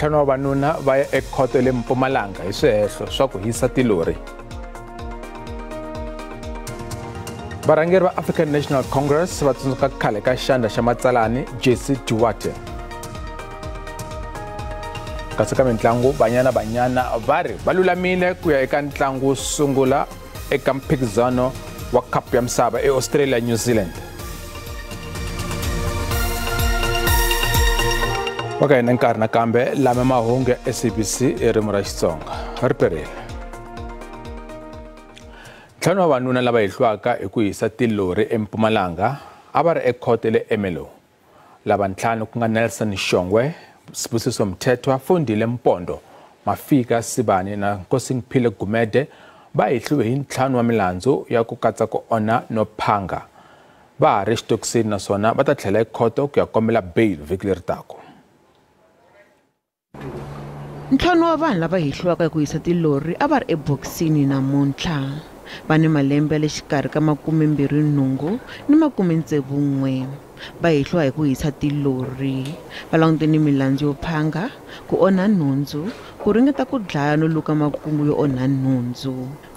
Ntlhanu wa vanuna va ya ekhoto le Mpumalanga hi swihehlo swa ku hisa tilori. Varhangeri va African National Congress va tsundzuka khale ka xandla xa matsalani Jesse Duarte. Kasi ka mitlangu, Banyana Banyana va ri va lulamile ku ya eka ntlangu wo sungula eka mphikizano wa Cup ya Misava eAustralia, New Zealand. Wa ka hina nkarhi nakambe lama mahungu ya SABC hi ririmi ra Xitsonga ri perile. Ntlhanu wa vanuna lava hehliwaka hi ku hisa tilori eMpumalanga a va ri ekhoto le Ermelo. Lava ntlhanu ku nga Nelson Shongwe, Sibusiso Mthethwa, Fundile Mpondo, Mafika Sibani na Nkosingiphile Gumede va hehliwe hi ntlhanu wa milandzu ya ku katsa ku onha no phanga. Va ha ri xitokisini naswona va ta tlhela ekhoto ku ya kombela bail vhiki leri taka. Ntlhanu wa vanhu lava hehliwaka hi ku hisa tilori a va ri ebokisini namuntlha. Va ni malembe ya le xikarhi ka 28 ni 61. Va hehliwa hi ku hisa tilori. Va langutene ni milandzu yo phanga, ku onha nhundzu, ku ringeta ku dlaya no luka makungu yo onha nhundzu.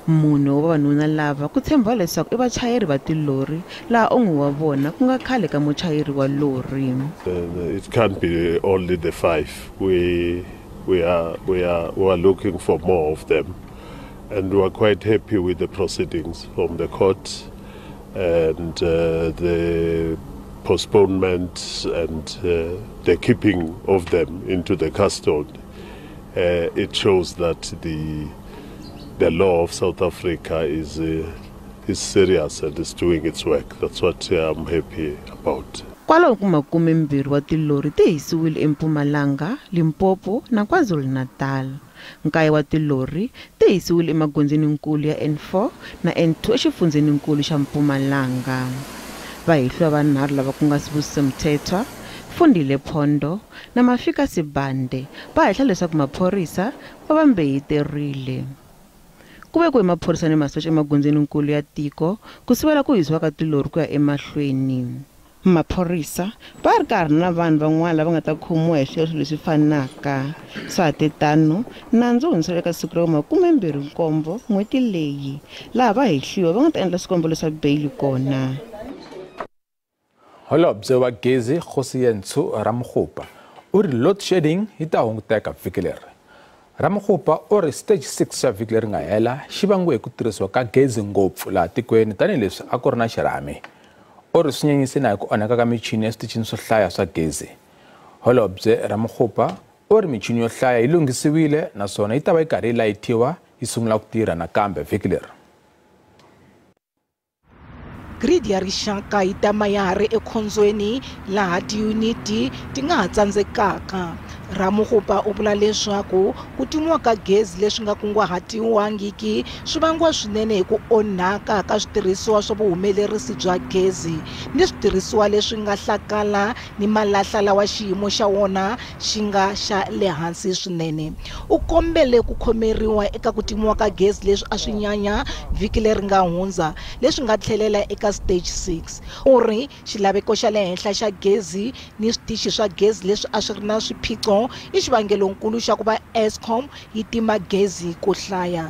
Mune wa vavanuna lava ku tshembiwa leswaku i vachayeri va tilori, laha un'we wa vona ku nga khale ka muchayeri wa lori. It can't be only the five. We are looking for more of them, and we are quite happy with the proceedings from the court and the postponement and the keeping of them into the custody. It shows that the law of South Africa is serious and is doing its work. That's what I'm happy about. Kwalomu ka 20 wa tilori ti hisiwile eMpumalanga, Limpopo na KwaZulu-Natal. 9 wa tilori ti hisiwile emagondzweninkulu ya N4 na N2 exifundzheninkulu xa Mpumalanga. Va hehliwa vanharhu lava ku nga Sibusiso Mthethwa, Fundile Phondo na Mafika Sibande va hehla leswaku maphorisa va va mbeyiterile. Ku vekiwe maphorisa ni masocha emagondzweninkulu ya tiko ku sivela ku hisiwa ka tilori ku ya emahlweni. Maphorisa va ri karhi na vanhu van'wana lava nga ta khomiwa hi swihehlo leswi fanaka. Swa ha tano, nandzu wu hundziseriwa eka siku ra 27 n'hweti leyi, laha vahehliwa va nga ta endla swikombelo swa beyili kona. Holobye wa gezi Kgosientsho Ramokgopa u ri load shedding yi ta hunguteka vhiki leri. Ramokgopa u ri stage 6 xa vhiki leri nga hela xi vangiwe hi ku tirhisiwa ka gezi ngopfu laha tikweni tanihileswi a ku ri na xirhami. U ri swi nyanyise na hi ku onhaka ka michini eswitichini swo hlaya swa gezi. Holobye Ramokgopa u ri michini yo hlaya yi lunghisiwile naswona yi ta va yi karhi yi layitiwa yi sungula ku tirha nakambe vhiki leri. Grid ya rixaka yi tama ya ha ri ekhombyeni laha tiyuniti ti nga ha tsandzekaka. Ramokgopa u vula leswaku ku timiwa ka gezi leswi nga kunguhatiwangiki swi vangiwa swinene hi ku onhaka ka switirhisiwa swa vuhumelerisi bya gezi ni switirhisiwa leswi nga hlakala ni malahla lawa xiyimo xa wona xi nga xa le hansi swinene. U kombele ku khomeriwa eka ku timiwa ka gezi leswi a swi nyanya vhiki leri nga hundza leswi nga tlhelela eka stage 6. U ri xilaveko xa le henhla xa gezi ni switichi swa gezi leswi a swi ri na swiphiqo i xivangelonkulu xa ku va Eskom yi tima gezi ku hlaya.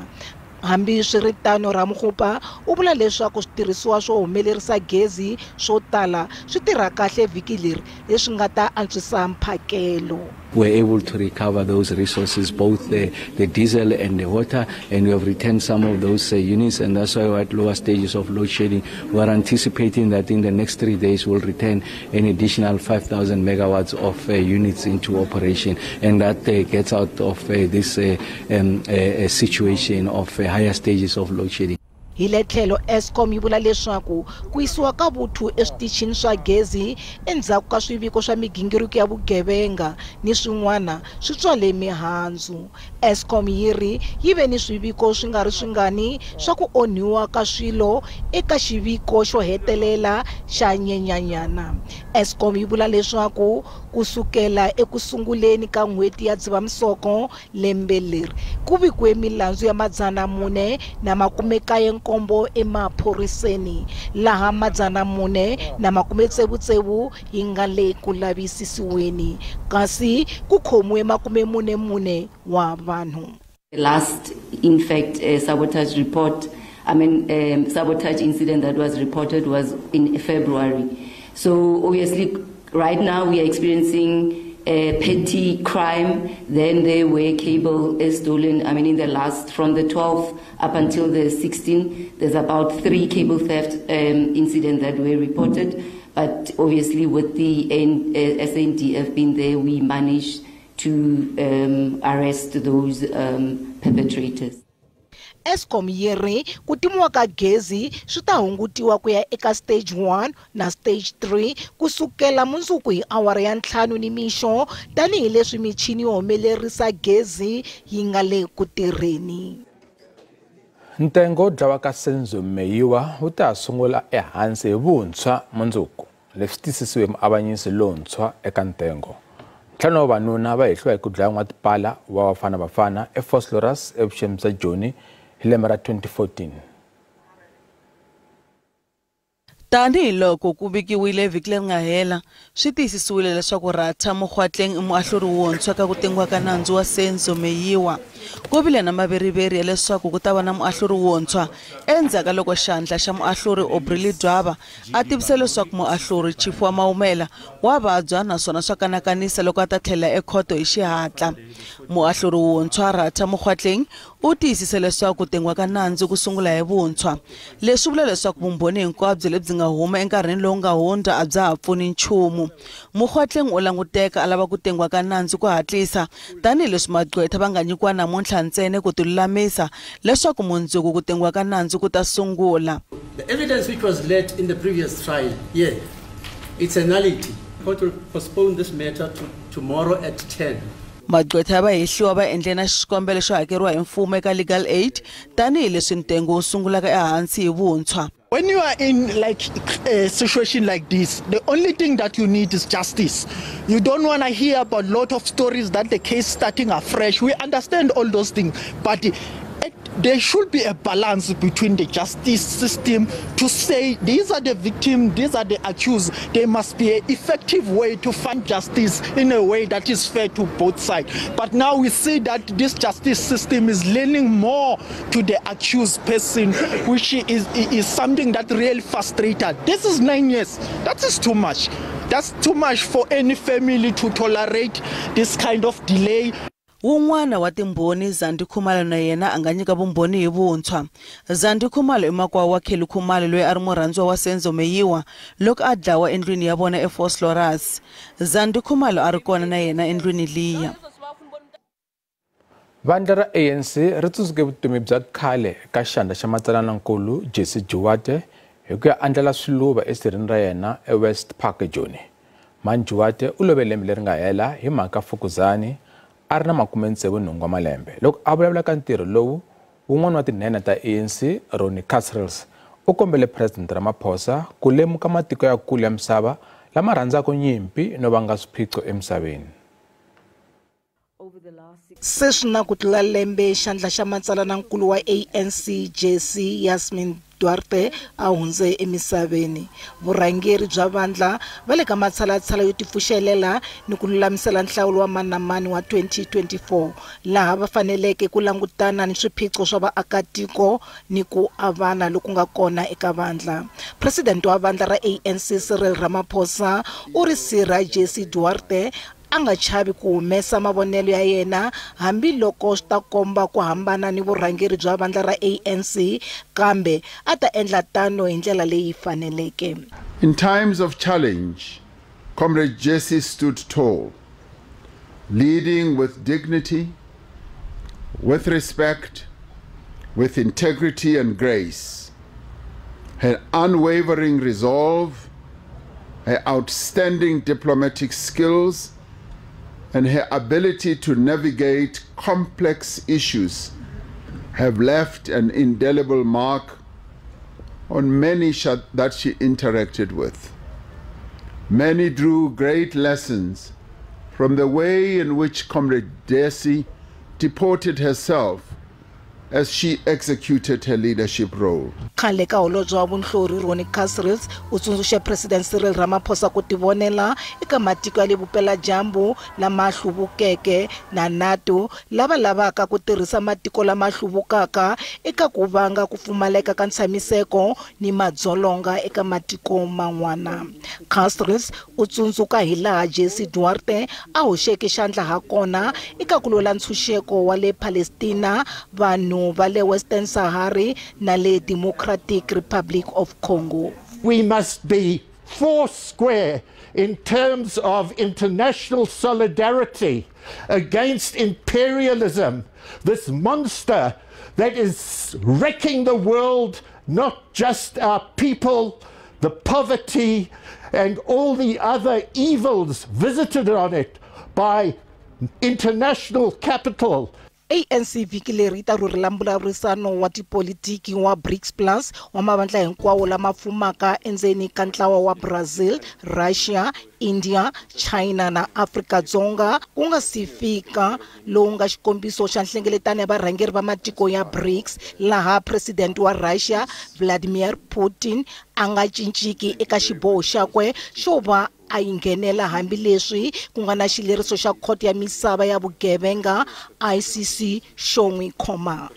Hambiswiritano, Ramokgopa u vula leswaku switirhisiwa swo humelerisa gezi swo tala swi tirha kahle vhiki leri leswi nga ta antswisa mphakelo. We're able to recover those resources, both the diesel and the water, and we have returned some of those units, and that's why we're at lower stages of load shedding. We're anticipating that in the next 3 days we'll return an additional 5,000 megawatts of units into operation, and that gets out of this situation of higher stages of load shedding. Hi le tlhelo Eskom yi vula leswaku ku yisiwa ka vuthu eswitichini swa gezi endzhaku ka swiviko swa migingiriko ya vugevenga ni swin'wana swi tswale mihandzu. Eskom yi ri yi ve ni swiviko swi nga ri swingani swa ku onhiwa ka swilo eka xiviko xo hetelela xa Nyenyanyana. Eskom yi vula leswaku ku sukela eku sunguleni ka n'hweti ya Dzivamisoko lembe leri ku vikiwe milandzu ya 497 7 emaphoriseni laha 466 yi nga le ku lavisisiweni kasi ku khomiwe 44 wa vanhu. The last, in fact, sabotage report, sabotage incident that was reported was in February. So obviously, right now we are experiencing petty crime. Then there were cable is stolen. In the last, from the 12th up until the 16th, there's about 3 cable theft incidents that were reported. But obviously, with the SANDF being there, we managed to arrest those perpetrators. Eskom yi ri ku timiwa ka gezi swi ta hungutiwa ku ya eka stage 1 na stage 3 kusukela mundzuku hi awara ya 5 nimixo tanihileswi michini yo humelerisa gezi yi nga le ku tirheni. Ntengo wo dlawa ka Senzo Meyiwa wu ta sungula ehansi hi vuntshwa mundzuku, leswi tiyisisiwe muavanyisi lontshwa eka ntengo. 5 wa vavanuna va hehliwa hi ku dlaya n'watipala wa Bafana Bafana eVosloorus evuxeni bya Joni hi lembe ra 2014. Tanihiloko ku vikiwile vhiki leri nga hela, swi tiyisisiwile leswaku Ratha Mokgoatlheng i muahluri wuntshwa ka ku tengiwa ka nandzu wa Senzo Meyiwa. Ku vile na maveriveri ya leswaku ku ta va na muahluri wuntshwa endzhaku ka loko xandla xa muahluri Aubrey Ledwaba a tivise leswaku muahluri Chief wa Maumela wa vabya naswona swa kanakanisa loko a ta tlhela ekhoto hi xihatla. Muahluri wuntshwa Ratha Mokgoatlheng u tiyisise leswaku ku tengiwa ka nandzu ku sungula hi vuntshwa. Leswi vula leswaku vumbhoni hinkwabyo lebyi nga huma enkarhini lowu nga hundza a bya ha pfuni nchumu. Mokgoatlheng u languteka a lava ku tengiwa ka nandzu ku hatlisa tanihileswi magqwetha va nga nyikiwa namuntlha ntsena ku tilulamisa leswaku mundzuku ku tengiwa ka nandzu ku ta sungula. The evidence which was led in the previous trial, yeah, it's a nullity. Court will postpone this matter to tomorrow at 10. Magqwetha ya vahehliwa va endle na xikombelo xo hakeriwa hi mfumo eka Legal Aid tanihileswi ntengo wu sungulaka ehansi hi vuntshwa. When you are in like a situation like this, the only thing that you need is justice. You don't want to hear about a lot of stories that the case starting afresh. We understand all those things, but there should be a balance between the justice system to say these are the victims, these are the accused. There must be an effective way to find justice in a way that is fair to both sides. But now we see that this justice system is leaning more to the accused person, which is something that really frustrated. This is 9 years. That is too much. That's too much for any family to tolerate this kind of delay. Wun'wana wa timbhoni Zandi Khumalo na yena a nga nyika vumbhoni hi vuntshwa. Zandi Khumalo i makwavo wa Kelly Khumalo loyi a ri murhandziwa wa Senzo Meyiwa loko a dlawa endlwini ya vona eVosloorus. Zandi Khumalo a ri kona na yena endlwini liya. Vandla ra ANC ri tsundzuke vutomi bya khale ka xandla xa matsalanankulu Jesse Duarte hi ku ya andlala swiluva esirheni ra yena eWest Park eJoni. Man Duarte u love lembe leri nga hela hi mhaka Fukuzani a ri na 68 wa malembe. Loko a vulavula ka ntirho lowu, wun'wana wa tinhenha ta ANC Ronnie Kasrils u kombele President Ramaphosa ku lemuka matiko ya kule ya misava lama rhandzaka nyimpi no vanga swiphiqo emisaveni. Se swi na ku tlula lembe xandla xa matsalanankulu wa ANC Jesse Yasmin Duarte a hundze emisaveni. Vurhangeri bya vandla va le ka matshalatshala yo tipfuxelela ni ku lulamisela nhlawulo wa mani na mani wa 2024 laha va faneleke ku langutana ni swiphiqo swa vaakatiko ni ku avana loku nga kona eka vandla. President wa vandla ra ANC Cyril Ramaphosa u ri sirha Jesse Duarte a nga chavi ku humesa mavonelo ya yena hambiloko swi ta komba ku hambana ni vurhangeri bya vandla ra ANC, kambe a ta endla tano hi ndlela leyi faneleke. In times of challenge, Comrade Jesse stood tall, leading with dignity, with respect, with integrity and grace. Her unwavering resolve, her outstanding diplomatic skills, and her ability to navigate complex issues have left an indelible mark on many that she interacted with. Many drew great lessons from the way in which Comrade Jesse deported herself as she executed her leadership role. Khale ka holobye wa vunhlori Ronnie Kasrils u tsundzuxe President Cyril Ramaphosa ku tivonela eka matiko ya le vupeladyambu lama hluvukeke na NATO lava lavaka ku tirhisa matiko lama hluvukaka eka ku vanga ku pfumaleka ka ntshamiseko ni madzolonga eka matiko man'wana. Kasrils u tsundzuka hilaha Jesse Duarte a hoxeke xandla ha kona eka ku lwela ntshunxeko wa le Palestina, vanhu va le Western Sahara na le Democratic Republic of Congo. We must be four square in terms of international solidarity against imperialism, this monster that is wrecking the world, not just our people, the poverty and all the other evils visited on it by international capital. ANC vhiki leri yi ta rhurhela mbulavurisano wa tipolitiki wa BRICS Plus wa mavandla hinkwawo lama fumaka endzeni ka ntlawa wa Brazil, Russia, India, China na Afrika-Dzonga ku nga si fika lowu nga xikombiso xa nhlengeletano ya varhangeri va matiko ya BRICS, laha President wa Russia Vladimir Putin a nga cinciki eka xiboho xakwe xo va a yi nghenela hambileswi ku nga na xileriso xa khoto ya misava ya vugevenga ICC xo n'wi khoma.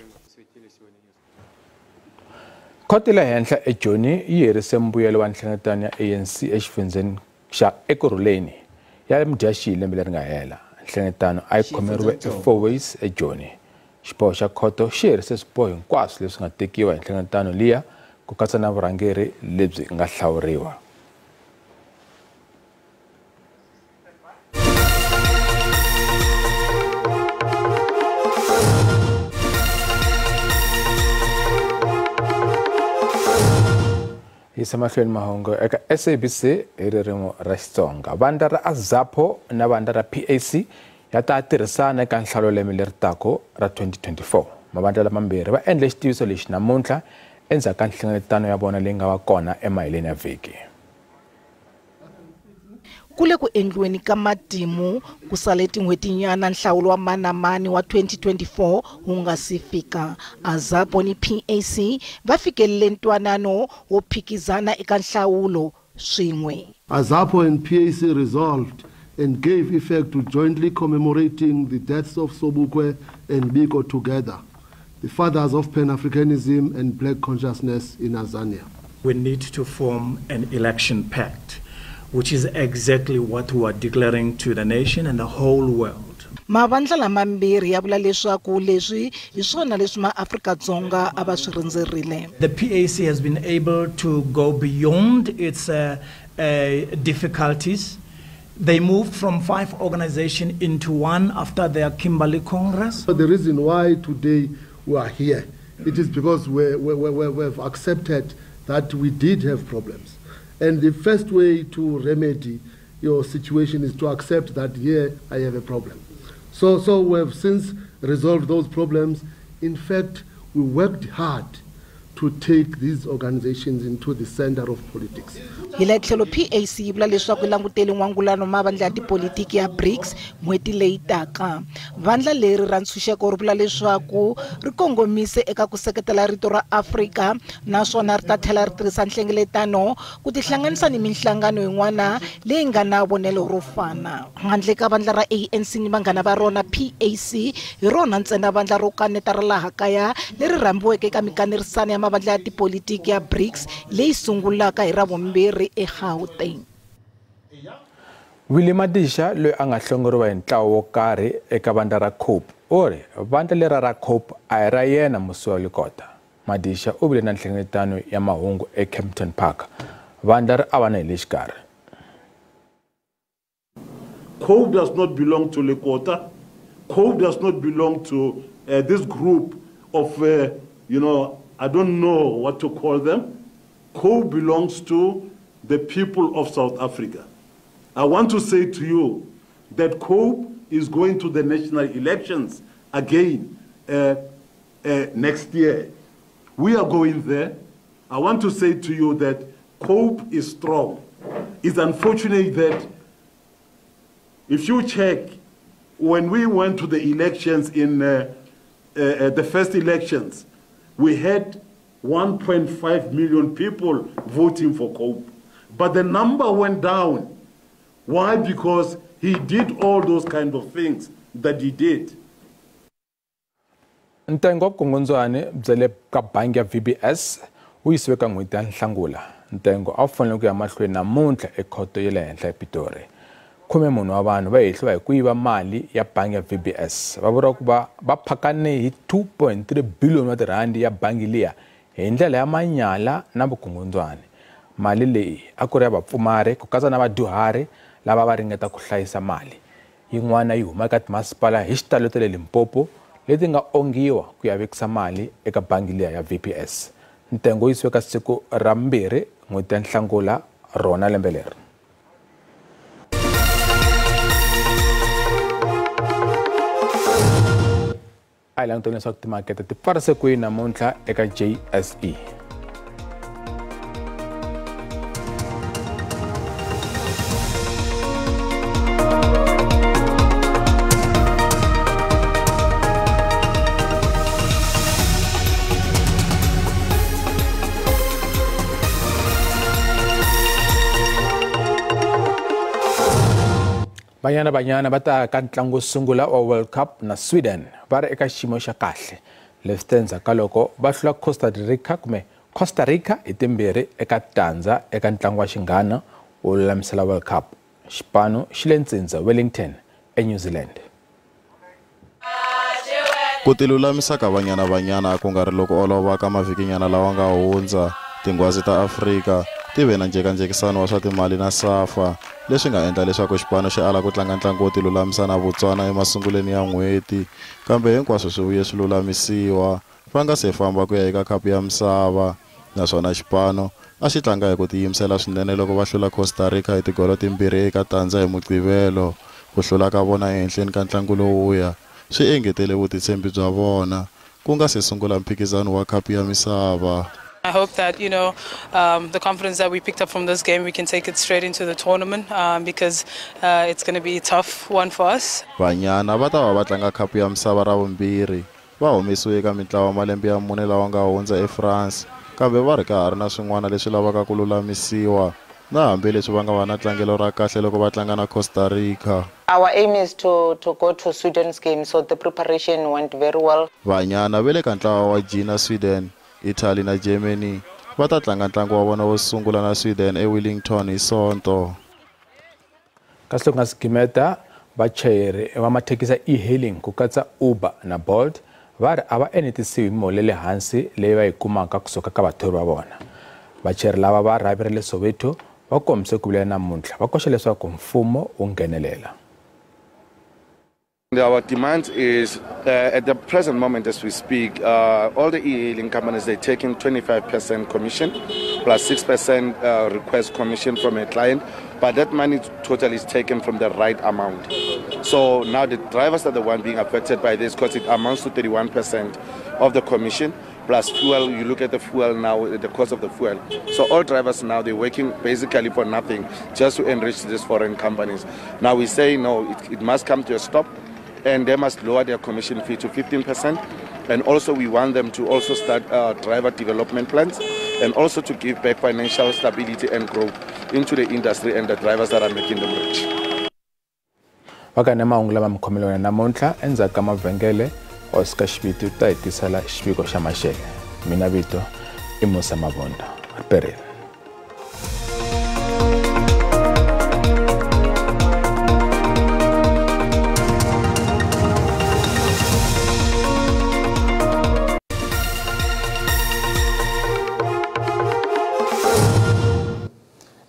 Khoto le henhla eJoni yi herise mbuyelo wa nhlengeletano ya ANC exifundzheni xa Ekurhuleni ya Mudyaxihi lembe leri nga hela. Nhlengeletano a yi khomeriwe eFourways eJoni. Xiboho xa khoto xi herise swiboho hinkwaswo leswi nga tekiwa hi nhlengeletano liya, ku katsa na vurhangeri lebyi nga hlawuriwa. Yisa mahlweni mahungu eka SABC hi ririmi ra Xitsonga. Vandla ra AZAPO na vandla ra PAC ya ta tirhisana eka nhlawulo lembe leri taka ra 2024. Mavandla lamambirhi va endle xitiviso lexi namuntlha endzhaku ka nhlengeletano ya vona leyi nga va kona emaheleni ya vhiki. Ku le ku endliweni ka matimu ku sale tin'hwetinyana nhlawulo wa manamani wa 2024 wu nga si fika. AZAPO ni PAC va fikelele ntwanano wo phikizana eka nhlawulo swin'we. AZAPO and PAC resolved and gave effect to jointly commemorating the deaths of Sobukwe and Biko together, the fathers of Pan-Africanism and Black consciousness in Azania. We need to form an election pact, which is exactly what we are declaring to the nation and the whole world. Mavandla lamambirhi ya vula leswaku leswi hi swona leswi maAfrika-Dzonga a va swi rindzerile. The PAC has been able to go beyond its difficulties. They moved from 5 organizations into one after their Kimberley Congress. But the reason why today we are here, it is because we have accepted that we did have problems. And the first way to remedy your situation is to accept that, here, I have a problem. So we have since resolved those problems. In fact, we worked hard to take these organizations into the center of politics. Hi le tlhelo PAC yi vula leswaku yi langutele n'wangulano mavandla ya tipolitiki ya BRICS n'hweti leyi taka. Vandla leri ra ntshunxeko ri vula leswaku ri kongomise eka ku seketela rito ra Afrika naswona ri ta tlhela ri tirhisa nhlengeletano ku tihlanganisa ni minhlangano yin'wana leyi nga na vonelo ro fana. Handle ka vandla ra ANC ni vanghana va rona, PAC hi rona ntsena vandla ro kaneta ra laha kaya leri rhambiweke eka mikanerisano ya mavandla ya tipolitiki ya BRICS leyi sungulaka hi Ravumbirhi eGauteng. Willie Madisha loyi a nga hlongoriwa hi ntlawa wo karhi eka vandla ra COPE u ri vandla lera ra COPE a hi ra yena Mosiuoa Lekota. Madisha u vile na nhlengeletano ya mahungu eKempton Park. Vandla ri avana hi le xikarhi. COPE does not belong to Lekota. COPE does not belong to this group of, I don't know what to call them. COPE belongs to the people of South Africa. I want to say to you that COPE is going to the national elections again next year. We are going there. I want to say to you that COPE is strong. It's unfortunate that if you check, when we went to the elections in the first elections, we had 1.5 million people voting for COPE. But the number went down. Why? Because he did all those kind of things that he did. Ntengo wa vukungundzwani bya le ka bangi ya VBS wu yisiwe ka n'hweti ya Nhlangula. Ntengo a wu fanele ku ya mahlweni namuntlha ekhoto ya le henhla ePitori. 14 wa vanhu va hehliwa hi ku yiva mali ya bangi ya VBS. Va vuriwa ku va va phakane hi 2.3 billion wa tirhandi ya bangi liya hi ndlela ya manyala na vukungundzwani. Mali leyi a ku ri ya vapfumari ku katsa na vadyuhari lava va ringeta ku hlayisa mali. Yin'wana yi huma eka timasipala hi xitalo ta le Limpopo leti nga ongiwa ku ya vekisa mali eka bangi liya ya VPS. Ntengo wu yisiwe ka siku ra 2 n'hweti ya Nhlangula rona lembe leri. A hi languteni leswaku timakete ti pfarise kwihi namuntlha eka JSE. Banyana Banyana va ta ka ntlangu wo sungula wa World Cup na Sweden va ri eka xiyimo xa kahle leswi endzhaku ka loko va hlula Costa Rica hi 2-0 eka ntlangu wa xinghana wo lulamisela World Cup. Xipano xi le ntsindza Wellington eNew Zealand. Ku tilulamisa ka Banyana Banyana ku nga ri loko olova ka mavhikinyana lawa nga hundza. Tinghwazi ta Afrika ti ve na njhekanjhekisano wa swa timali na SAFA leswi nga endla leswaku xipano xi ala ku tlanga ntlangu wo tilulamisa na Botswana emasungulweni ya n'hweti, kambe hinkwaswo swi vuye swi lulamisiwa va nga se famba ku ya eka khapu ya misava. Naswona xipano a xi tlanga hi ku tiyimisela swinene loko va hlula Costa Rica hi tigolo 2-0 hi Mugqivelo. Ku hlula ka vona ehenhleni ka ntlangu lowuya swi engetele vutitshembi bya vona ku nga se sungula mphikizano wa khapu ya misava. I hope that, you know, the confidence that we picked up from this game, we can take it straight into the tournament because it's going to be a tough one for us. Banyana va ta va va tlanga khapu ya misava ra vumbirhi va humesiwe eka mintlawa malembe ya 4 lawa nga hundza eFrance, kambe va ri ka ha ri na swin'wana leswi lavaka ku lulamisiwa na hambileswi va nga va na tlangelo ra kahle loko va tlanga na Costa Rica. Our aim is to go to Sweden's game, so the preparation went very well. Banyana va le ka ntlawa wa G na Sweden, Italy na Germany va ta tlanga ntlangu wa vona wo sungula na Sweden eWellington hi Sonto. Kasi loko nga si gimeta, vachayeri va mathekisi ya e-hailing ku katsa Uber na Bolt va ri a va enetisiwi hi miholo ya le hansi leyi va yi kumaka kusuka ka vathori va vona. Vachayeri lava va rhavi ra le Soweto va kombise ku vilela namuntlha va koxa leswaku mfumo wu nghenelela. Our demand is, at the present moment as we speak, all the e-hailing companies, they're taking 25% commission plus 6% request commission from a client, but that money totally is taken from the right amount. So now the drivers are the one being affected by this because it amounts to 31% of the commission plus fuel. You look at the fuel now, the cost of the fuel. So all drivers now, they're working basically for nothing just to enrich these foreign companies. Now we say no, it must come to a stop, and they must lower their commission fee to 15%. And also we want them to also start driver development plans and also to give back financial stability and growth into the industry and the drivers that are making the bridge. Vakane mahungu lama mi khomele wona namuntlha endzhaku ka mavhengele, Oscar Xiviti u ta hi tisela xiviko xa maxele. Mina vito i Musa Mavonda. Riperile.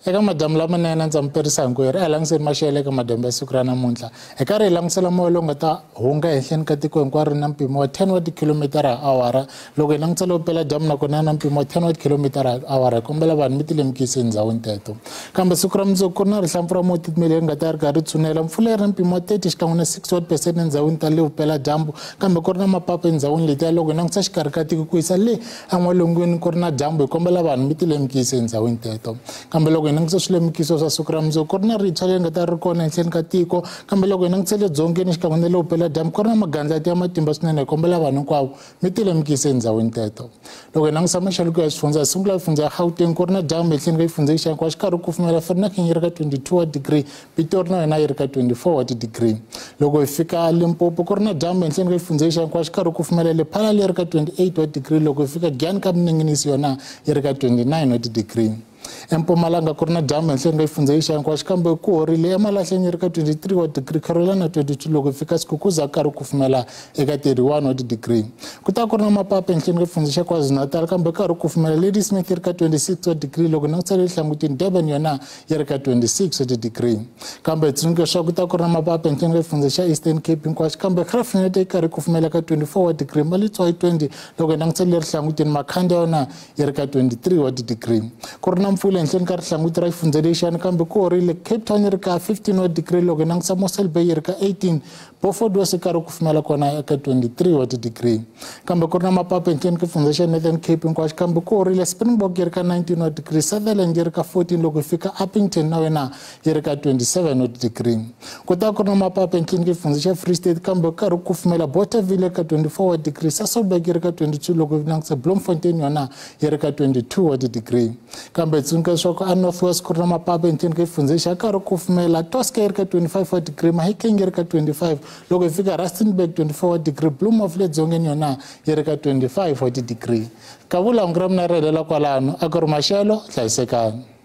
Eka madamu lamanene ndza mi perisa hinkwerhu a hi langutiseni maxelo eka madyambu ya siku ra namuntlha hi karhi hi langutisela moya lowu nga ta hunga ehenhleni ka tiko hinkwaro na mpimo wa 10 wa tikhilomitara hi awara. Loko hi langutisela vupeladyambu nakona na mpimo wa 10 wa tikhilomitara hi awara. Hi kombela vanhu mi ti lemukisa endhawini teto. Kambe siku ra mundzuku ku ri na rihlampfu ra moya titimela leri nga ta ri karhi ri tshunela mpfula yi ri na mpimo wa 30 xikan'we na 61% endhawini ta le vupeladyambu, kambe ku ri na mapapa endhawini letiya. Loko hi langutisa xikarhi ka tiko ku yisa le en'walungwini ku ri na dyambu. Hi kombela vanhu mi ti lemukisa endhawini teto. Kambe loko hi langutisa swilemukiso swa siku ra mundzuku, ku ri na ritshwa leri nga ta ri kona ehenhleni ka tiko, kambe loko hi langutise le dzongeni xikan'we na le vupeladyambu ku ri na magandlati ya matimba swinene. Hi kombela vanhu hinkwavo mi tilemukise endhawini teto. Loko hi langutisa maxelo ku ya xifundza, hi sungula xifundza ya Gauteng, ku ri na dyambu ehenhleni ka xifundza lexi hinkwaxo, karhi ku kufumela Vereeniging yi ri ka 22 wa degree, Pitori na yona yi ri ka 24 wa ti-degree. Loko hi fika Limpopo, ku ri na dyambu ehenhleni ka xifundza lexi hinkwaxo, karhi ku kufumela Lephalale yi ri ka 28 wa degree. Loko hi fika Giyani ka Minengenisi yona yi ri ka 29 wa ti-degree. eMpumalanga ku ri na dyambu ehenhleni ka xifundza lexi hinkwaxo, kambe ku horile eMalahleni yi ri ka 23 wa degree, Carolina 22. Loko hi fika Skukuza karhi ku kufumela eka 31 wa ti-degree. Ku ta ku ri na mapapa ehenhleni ka xifundza xa KwaZulu-Natal, kambe karhi ku kufumela Ladysmith yi ri ka 26 wa degree. Loko langutisa le hlangutini, Durban yona yi ri ka 26 wa ti-degree. Kambe hi tsundzuka leswaku ku ta ku ri na mapapa ehenhleni ka xifundza xa Eastern Cape hinkwaxo, kambe Graaff-Reinet yi karhi kufumela ka 24 wa degree, Maletswai 20. Loko hi langutisa le rihlangutini, Makhanda yona yi ri ka 23 wa ti-degree. Ku ri na mpfula ehenhleni ka rihlanguti ra xifundza lexiyani, kambe ku horile Cape Town yi ri ka 15 wa degree. Loko hi langutisa Mossel Bay yi ri ka 18, Beaufort West karhi ku kufumela kona eka 23 wa ti-degree. Kambe ku ri na mapapa ehenhleni ka xifundza xa Northern Cape hinkwaxo, kambe ku horile Springbok yi ri ka 19 wa degree, Sutherland yi ri ka 14. Loko hi fika Upington na yona yi ri ka 27 wa ti-degree. Ku ta ku ri na mapapa ehenhleni ka xifundza xa Free State, kambe karhi ku kufumela Bothaville yi ri ka 24 wa degree, Sasolburg yi ri ka 22. Loko hi langutisa Bloemfontein yona yi ri ka 22 wa ti-degree. Kambe hi tsundzuka leswaku a North West ku ri na mapapa ehenhleni ka xifundza lexi, a karhi ku kufumela Toska yi ri ka 25 wa degree, Mahikeng yi ri ka 25. Loko hi fika Rustenburg 24 wa degree, Bloemhof le dzongeni yona yi ri ka 25 wa ti-degree. Kavula hungu ra mina ri helela kwalano, a ku ri maxelo, hlayisekani.